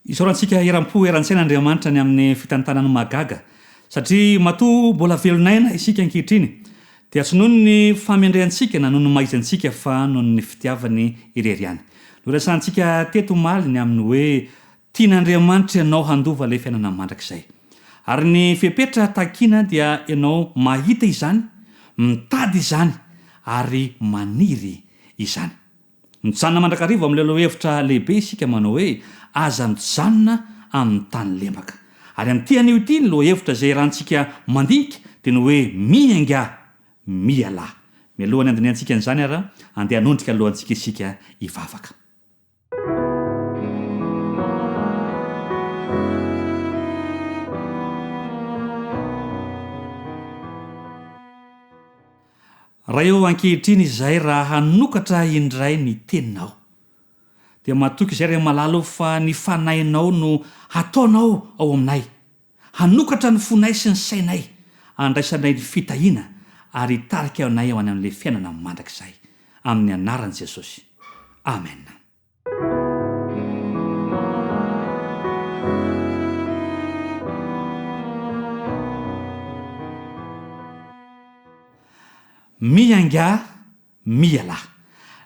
Isaorantsika eram-po eran-tsaina Andriamanitra ny amin'ny fitantanany mahagaga, satria matoa mbola velon'aina isika ankehitriny, dia tsy noho ny fahamendrehantsika na noho ny maha-izy antsika fa noho ny fitiavany irery ihany. Noresahantsika teto omaly ny amin'ny hoe tian'Andriamanitra ianao handova ilay fiainana mandrakizay. Ary ny fepetra takiana dia ianao mahita izany, mitady izany ary maniry izany. Mijanona mandrakariva amin'ilay lohahevitra lehibe isika manao hoe aza mijanona amin'ny tany lemaka. Ary amin'ity anio ity ny lohahevitra izay iarahantsika mandinika dia ny hoe miaingà, mialà. Mialohan'ny handinihantsika an'izany ara, andeha hanondrika ny lohantsika isika hivavaka. Ray ô, ankehitriny izahay raha hanokatra indray ny Teninao, dia matoky izahay Ray malala ô fa ny Fanahinao no hataonao ao aminay, hanokatra ny fonay sy ny sainay, handraisanay ny fitahiana ary hitarika anay ho any amin'ilay fiainana mandrakizay. Amin'ny anaran'i Jesosy. Amen. Miaingà mialà.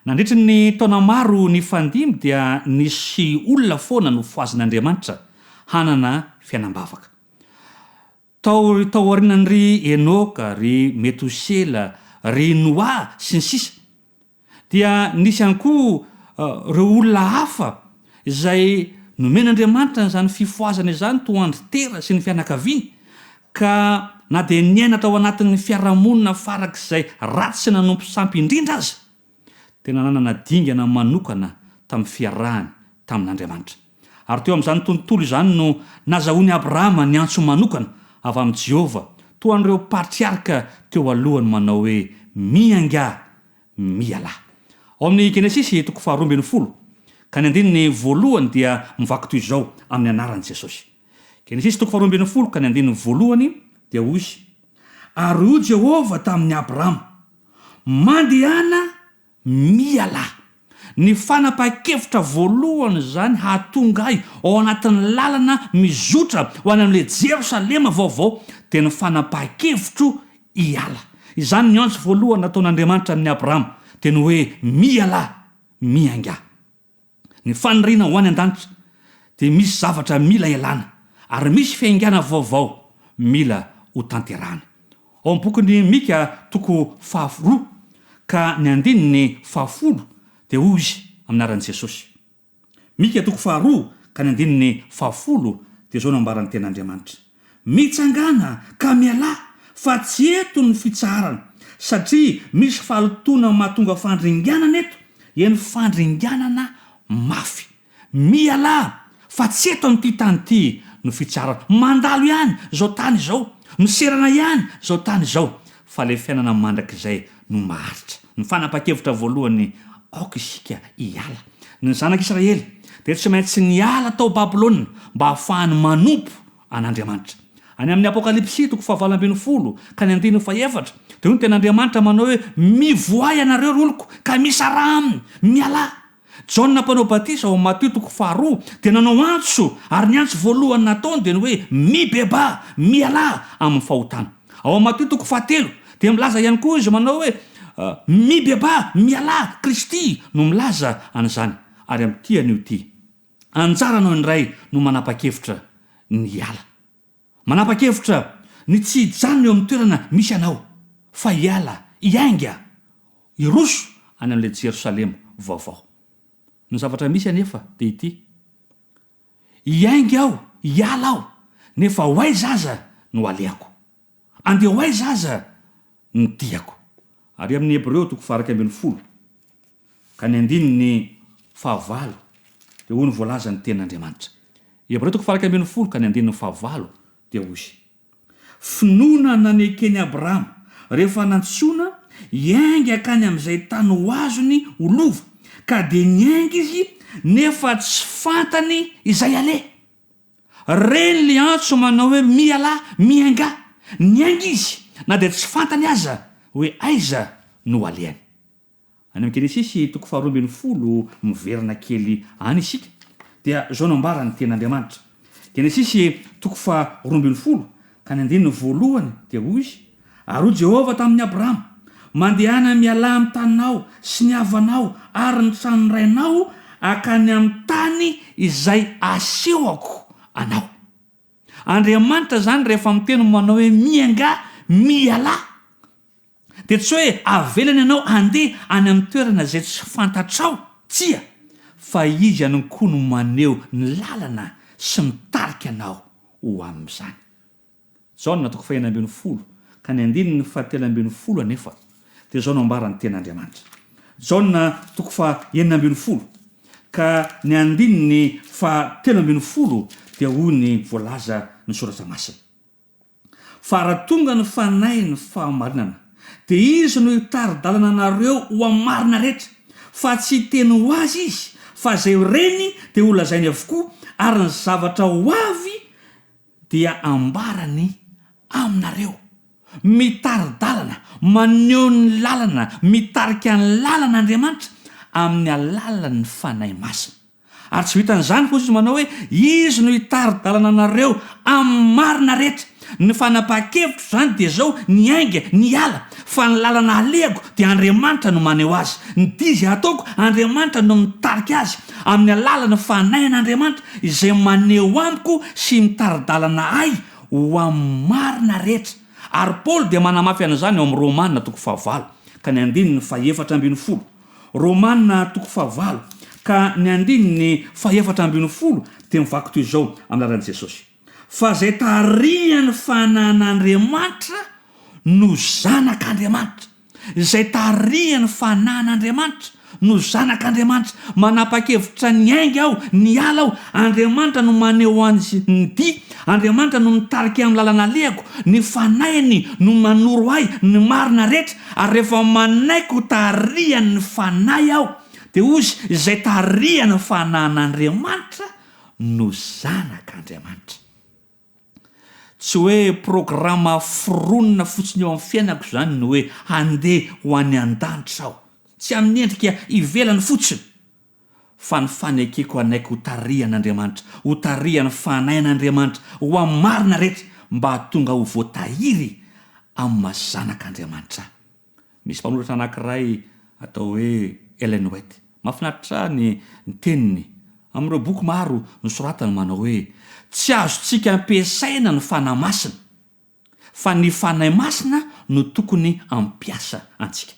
Nandritry ny taona maro nifandimby dia nisy olona foana nofohazin'Andriamanitra hanana fiainam-bavaka. Tao taorianan'i ry Enoka, ry Metosela, ry Noa, sy ny sisa dia nisy ihany koa ireo olona hafa izay nomen'Andriamanitra an'izany fifohazana izany toa an-dry Tera sy ny fianakaviany, ka na dia niaina tao anatin'ny fiarahamonina farak'izay ratsy sy nanompo sampy indrindra aza, dia nanana dingana manokana tamin'ny fiarahany tamin'Andriamanitra. Ary teo amin'izany tontolo izany no nazahoan'i Abrahama ny antso manokana avy amin'i Jehovah, toa an'ireo patriarka teo alohany manao hoe, Miaingà, mialà. Ao amin'ny Genesisy toko faharoa ambin'ny folo, ka ny andininy voalohany dia mivaky toy izao, amin'ny anaran'i Jesosy. Genesisy toko faharoa ambin'ny folo ka ny andininy voalohany dia hoy izy, Ary hoy Jehovah tamin'i Abrahama, Mandehana mialà. Ny fanapahan-kevitra voalohany izany hahatonga ahy ao anatin'ny lalana mizotra ho any amin'ilay Jerosalema vaovao dia ny fanapahan-kevitro hiala. Izany ny antso voalohany nataon'Andriamanitra amin'i Abrahama dia ny hoe mialà, miaingà. Ny faniriana ho any an-danitra dia misy zavatra mila ialana ary misy fiaingàna vaovao mila ho tanterahana. Ao amin'ny bokin'i Mika toko faharoa ka ny andininy fahafolo dia hoy izy amin'ny anaran'i Jesosy. Mika toko faharoa ka ny andininy fahafolo dia izao no ambaran'ny Tenin'Andriamanitra, Mitsangàna ka mialà fa tsy eto ny fitsaharana, satria misy fahalotoana mahatonga fandringanana eto, eny fandringanana mafy. Mialà fa tsy eto amin'ity tany ity no fitsaharana. Mandalo ihany izao tany izao, miserana ihany izao tany izao, fa ilay fiainana mandrakizay no maharitra. Ny fanapahan-kevitra voalohany, aoka isika hiala. Ny zanak'Israely dia tsy maintsy niala tao Babylona mba hahafahany manompo an'Andriamanitra. Any amin'ny Apokalypsy toko fahavalo ambin'ny folo ka ny andininy fahefatra dia hoy ny tenin'Andriamanitra manao hoe, Mivoaha ianareo ry oloko ka misaraha aminy, mialà. Jaona mpanao batisa ao amin'ny Matio toko faharoa dia nanao antso ary ny antso voalohany nataony dia ny hoe mibebaha, mialà amin'ny fahotana. Ao amin'ny Matio toko fahatelo dia milaza ihany koa izy manao hoe mibebaha, mialà, Kristy no milaza an'izany ary amin'ity anio ity. Anjaranao indray no manapa-kevitra ny hiala. Manapa-kevitra ny tsy hijanona eo amin'ny toerana misy anao, fa hiala, hiainga, hiroso any amin'ilay Jerosalema vaovao. Ny zavatra misy anefa dia ity, Hiainga aho, hiala aho, nefa ho aiza aza no halehako? Andeha ho aiza aza ny diako? Ary amin'ny Hebreo toko faha-11 ka ny andininy fahavalo dia hoy ny voalazan'ny Tenin'Andriamanitra. Hebreo toko faha-11 ka ny andininy fahavalo dia hoy izy, Finoana naneken'i Abrahama rehefa nantsoina hiainga hankany amin'izay tany ho azony ho lova, ka dia niainga izy nefa tsy fantany izay aleha. Reny le antso manao hoe mialà, miaingà. Niainga izy na dia tsy fantany aza hoe aiza no alehany. Any amin'ny Genesisy toko faharoa ambin'ny folo miverina kely any isika dia. Dia izao no ambaran'ny Tenin'Andriamanitra. Genesisy toko faha 12 ka ny andininy voalohany dia hoy izy, Ary hoy Jehovah tamin'i Abrama, Mandehana mialà amin'ny taninao sy ny havanao ary ny tranon'ny rainao hankany amin'ny tany izay asehoko anao. Andriamanitra izany rehefa miteny manao hoe miangà, mialà, dia tsy hoe avelany ianao handeha any amin'ny toerana izay tsy fantatrao, tsia, fa Izy ihany koa no maneho ny lalana sy mitarika anao ho amin'izany. Jaona toko fahenina ambin'ny folo ka ny andininy fahatelo ambin'ny folo anefa dia izao no ambaran'ny Tenin'Andriamanitra. Jaona toko fahenina ambin'ny folo ka ny andininy fahatelo ambin'ny folo dia hoy ny voalaza ny Soratra Masina, Fa raha tonga ny Fanahin'ny fahamarinana, dia Izy no hitari-dalana anareo ho amin'ny marina rehetra, fa tsy hiteny ho azy Izy, fa izay reny dia holazainy avokoa, ary ny zavatra ho avy dia ambarany aminareo. Mitari-dalana, maneho ny lalana, mitarika ny lalana Andriamanitra amin'ny alalan'ny Fanahy Masina. Ary tsy vitan'izany hoy Izy manao hoe, Izy no hitari-dalana anareo amin'ny marina rehetra. Ny fanapahan-kevitro izany dia izao, niainga, niala, fa ny lalana alehako dia Andriamanitra no maneho azy. Ny dia izay ataoko, Andriamanitra no mitarika azy amin'ny alalan'ny Fanahin'Andriamanitra izay maneho amiko sy mitari-dalana ahy ho amin'ny marina rehetra. Ary Paoly dia manamafy an'izany ao amin'ny Romana toko fahavalo ka ny andininy fahefatra ambin'ny folo. Romana toko fahavalo ka ny andininy fahefatra ambin'ny folo dia mivaky toy izao amin'ny alalan'i Jesosy, Fa izay tarihan'ny fanan'Andriamanitra no zanak'Andriamanitra. Izay tarihan'ny fanan'Andriamanitra no zanak'Andriamanitra. Manapa-kevitra niainga aho, niala aho. Andriamanitra no maneho azy ny dia. Andriamanitra no mitarika ahy amin'ny lalana alehako. Ny Fanahiny no manoro ahy ny marina rehetra. Ary rehefa manaiky ho tarihan'ny Fanahy aho, dia hozy, izay tarihan'ny fanan'Andriamanitra no zanak'Andriamanitra. Tsy hoe programa foronina fotsiny eo amin'ny fiainako izany ny hoe handeha ho any an-danitra aho. Tsy amin'ny endrika ivelany fotsiny, fa ny fanekeko hanaiky ho tarihan'Andriamanitra, ho tarihan'ny Fanahin'Andriamanitra ho amin'ny marina rehetra mba hahatonga ho voatahiry amin'ny maha zanak'Andriamanitra ahy. Misy mpanoratra anankiray atao hoe Ellen White. Mahafinaritra ahy ny ny teniny. Amin'ireo boky maro nosoratany manao hoe, Tsy azontsika ampiasaina ny Fanahy Masina, fa ny Fanahy Masina no tokony hampiasa antsika.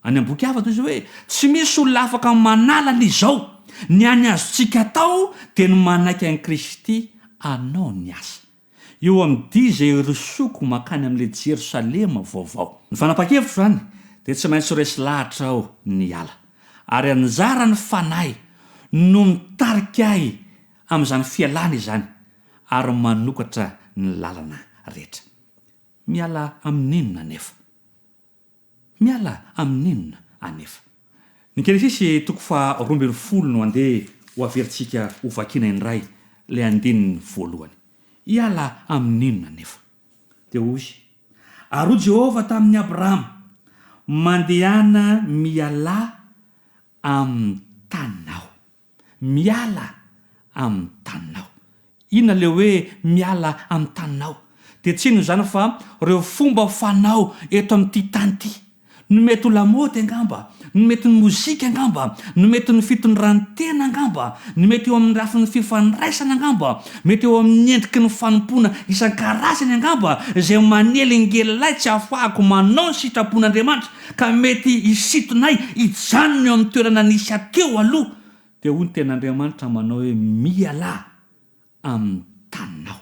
Any amin'ny boky hafa toy izao hoe, Tsy misy olona afaka manala an'izao. Ny hany azontsika atao dia ny manaiky an'i Kristy hanao ny asa. Eo amin'ny dia izay hirosoako mankany amin'ilay Jerosalema vaovao. Ny fanapahan-kevitro izany dia tsy maintsy ho resy lahatra aho ny hiala. Ary anjaran'ny Fanahy no mitarika ahy amin'izany fialana izany ary manokatra ny lalana rehetra. Miala amin'inona anefa? Miala amin'inona anefa? Ny Genesisy toko faha 12 no andeha ho averintsika ho vakiana indray ilay andininy voalohany. Hiala amin'inona anefa? Dia hoy izy, Ary hoy Jehovah tamin'i Abrahama, Mandehana mialà amin'ny taninao. Miala amin'ny taninao. Inona ilay hoe miala amin'ny taninao? Dia tsy inona izany fa ireo fomba fanao eto amin'ity tany ity. Ny mety ho lamaody angamba, ny mety ny mozika angamba, ny mety ny fitondran-tena angamba, ny mety eo amin'ny lafiny fifandraisana angamba, mety eo amin'ny endriky ny fanompoana isan-karazany angamba, izay manelingelina ahy tsy ahafahako manao ny sitrapon'Andriamanitra. Ka mety hisintona ahy hijanona eo amin'ny toerana nisy ahy teo aloha. Dia hoy ny Tenin'Andriamanitra manao hoe, Mialà amin'ny taninao.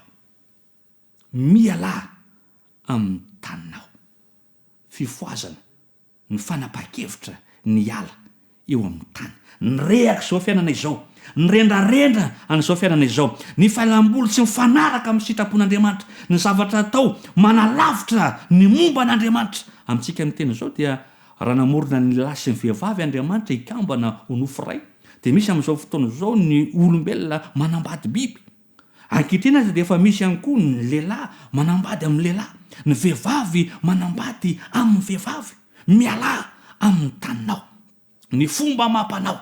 Mialà amin'ny taninao. Fifohazana ny fanapahan-kevitra ny hiala eo amin'ny tany. Ny rehaka izao fiainana izao, ny rendrarendra an'izao fiainana izao, ny fialamboly tsy mifanaraka amin'ny sitrapon'Andriamanitra, ny zavatra atao manalavitra ny momba an'Andriamanitra. Amintsika miteny izao dia raha namorona ny lahy sy ny vehivavy Andriamanitra hikambana ho nofo iray, dia misy amin'izao fotoana izao ny olombelona manambady biby. Ankehitriny aza dia efa misy ihany koa ny lehilahy manambady amin'ny lehilahy, ny vehivavy manambady amin'ny vehivavy. Mialà amin'ny taninao. Ny fomba amam-panao.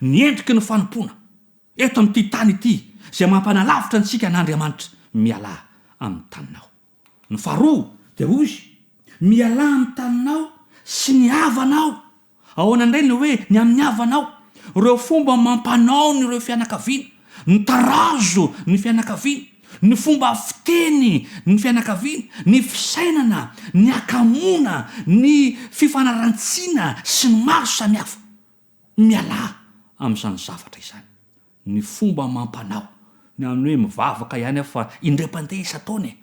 Ny endriky ny fanompoana. Eto amin'ity tany ity, izay mampanalavitra antsika an'Andriamanitra, mialà amin'ny taninao. Ny faharoa dia hoy izy, mialà amin'ny taninao sy ny havanao. Ahoana indray ny hoe ny amin'ny havanao? Ireo fomba amam-panaon' ireo fianakaviana, ny tarazo ny fianakaviana, ny fomba fiteny ny fianakaviana, ny fisainana, ny hakamoana, ny fifanarantsiana sy ny maro samihafa. Mialà amin'izany zavatra izany. Ny fomba amam-panao, ny amin'ny hoe mivavaka ihany aho fa indray-pandeha isan-taona e!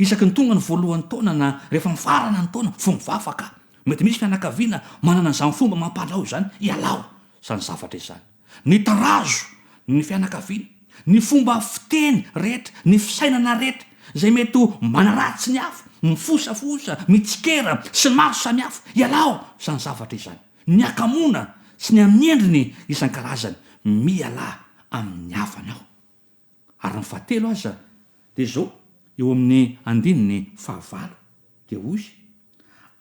Isaky ny tonga ny voalohan'ny taona na rehefa mifarana ny taona vao mivavaka aho. Mety misy fianakaviana manana an'izany fomba amam-panao izany, ialao izany zavatra izany. Ny tarazo ny fianakaviana, ny fomba fiteny rehetra, ny fisainana rehetra izay mety ho manaratsy ny hafa, mifosafosa, mitsikera sy ny maro samihafa, ialao izany zavatra izany. Ny hakamoana sy ny amin'ny endriny isan-karazany, mialà amin'ny havanao. Ary ny fahatelo aza dia izao, eo amin'ny andininy fahavalo, dia hoy izy,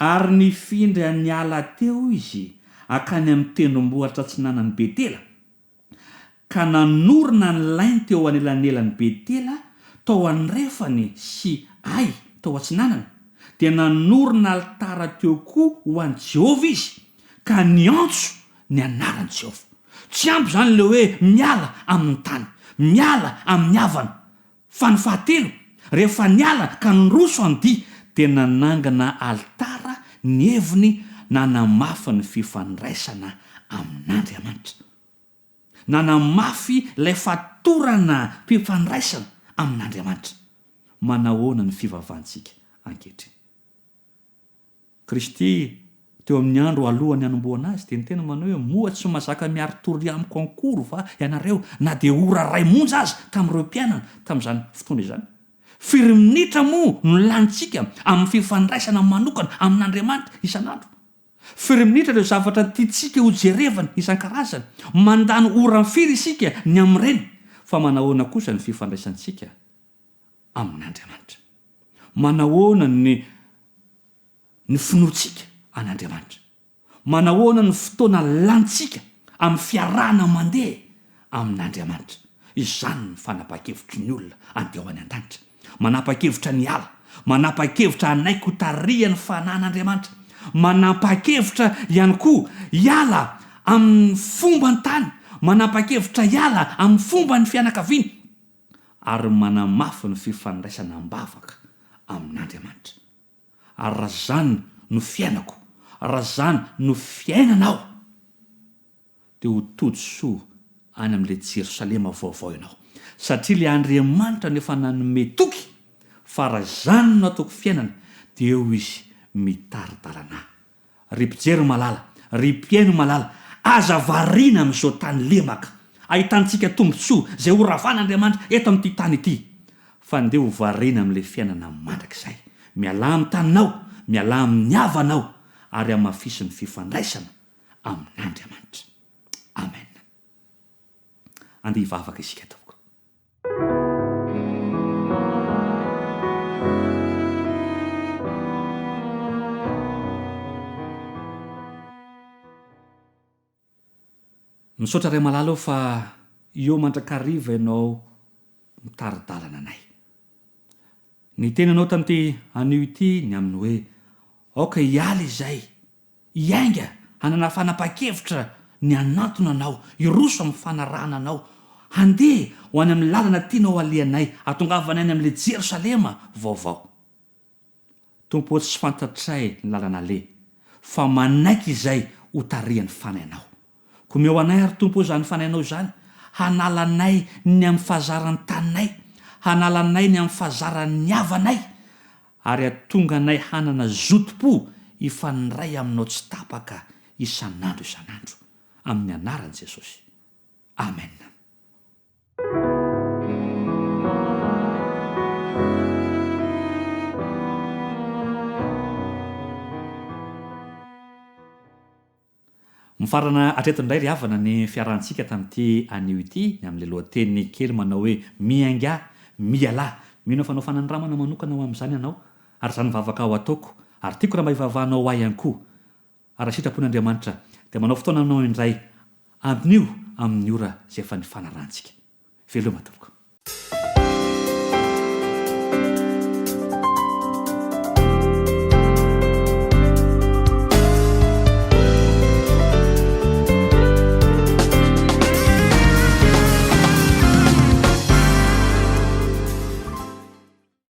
Ary nifindra niala teo izy hankany amin'ny tendrombohitra atsinanan'i Betela, ka nanorina ny lainy teo anelanelan'i Betela tao andrefany sy Ay tao atsinanana, dia nanorina alitara teo koa ho an'i Jehovah izy, ka niantso ny anaran'i Jehovah. Tsy ampy izany ilay hoe miala amin'ny tany, miala amin'ny havana. Fa ny fahatelo, rehefa niala ka niroso an-dia, dia nanangana alitara ny heviny nanamafy ny fifandraisana amin'Andriamanitra. Nanamafy ilay fatorana mpifandraisana amin'Andriamanitra. Manahoana ny fivavahantsika ankehitriny? Kristy, teo amin'ny andro alohan'ny hanombohana azy, dia niteny manao hoe, Moa tsy mazaka miari-tory amiko ankory va ianareo, na dia ora iray monja aza, tamin'ireo mpianany tamin'izany fotoana izany? Firy minitra moa no lanintsika amin'ny fifandraisana manokana amin'Andriamanitra isan'andro? Firy minitra ireo zavatra tiantsika hojerevana isan-karazany? Mandany ora firy isika ny amin'ireny? Fa manahoana kosa ny fifandraisantsika amin'Andriamanitra? Manahoana ny ny finoantsika an'Andriamanitra? Manahoana ny fotoana lanintsika amin'ny fiarahana mandeha amin'Andriamanitra? Izany ny fanapahan-kevitry ny olona andeha ho any an-danitra. Manapa-kevitra ny hiala. Manapa-kevitra hanaiky ho tarihan'ny fanahin'Andriamanitra. Manapa-kevitra ihany koa hiala amin'ny fomban-tany. Manapa-kevitra hiala amin'ny fomban'ny fianakaviana. Ary manamafy ny fifandraisana am-bavaka amin'Andriamanitra. Ary raha izany no fiainako, raha izany no fiainanao, dia ho tody soa any amin'ilay Jerosalema vaovao ianao. Satria ilay Andriamanitra no efa nanome toky fa raha izany no ataoko fiainana, dia eo Izy mitari-dalana ahy. Ry mpijery malala, ry mpihaino malala, aza variana amin'izao tany lemaka ahitantsika tombontsoa izay ho ravan'Andriamanitra eto amin'ity tany ity, fa ndeha ho variana amin'ilay fiainana mandrakizay. Mialà amin'ny taninao, mialà amin'ny havanao, ary hamafiso ny fifandraisana amin'Andriamanitra. Amen. Andeha hivavaka isika tompoko. Misaotra Ray malala o fa eo mandrakariva ianao mitari-dalana anay. Niteny anao tamin'ity anio ity ny amin'ny hoe aoka hiala izay Hiainga hanana fanapahan-kevitra ny hanantona Anao, hiroso amin'ny fanarahana Anao, handeha ho any amin'ny lalana tianao halehanay, hahatongavana any amin'ilay Jerosalema vaovao. Tompo ô, tsy fantatray ny lalana aleha, fa manaiky izay ho tarihan'ny Fanahinao. Koa omeo anay ary Tompo ô izany Fanahinao izany, hanala anay ny amin'ny fahazaran-taninay, hanala anay ny amin'ny fahazaran'ny havanay, ary hahatonga anay hanana zotom-po hifandray aminao tsy tapaka isan'andro isan'andro. Amin'ny anaran'i Jesosy. Amen. Mifarana hatreto indray ry havana ny fiarahantsika tamin'ity anio ity, ny amin'ilay lohateny kely manao hoe Miaingà, mialà. Mino aho fa hanao fanandramana manokana ho amin'izany ianao, ary izany ny vavaka ho ataoko, ary tiako raha mba hivavahanao ho ahy ihany koa. Ary raha sitrapon'Andriamanitra, dia manao fotoana aminao indray. Amin'io amin'ny ora izay efa nifanarahantsika. Veloma tompoko.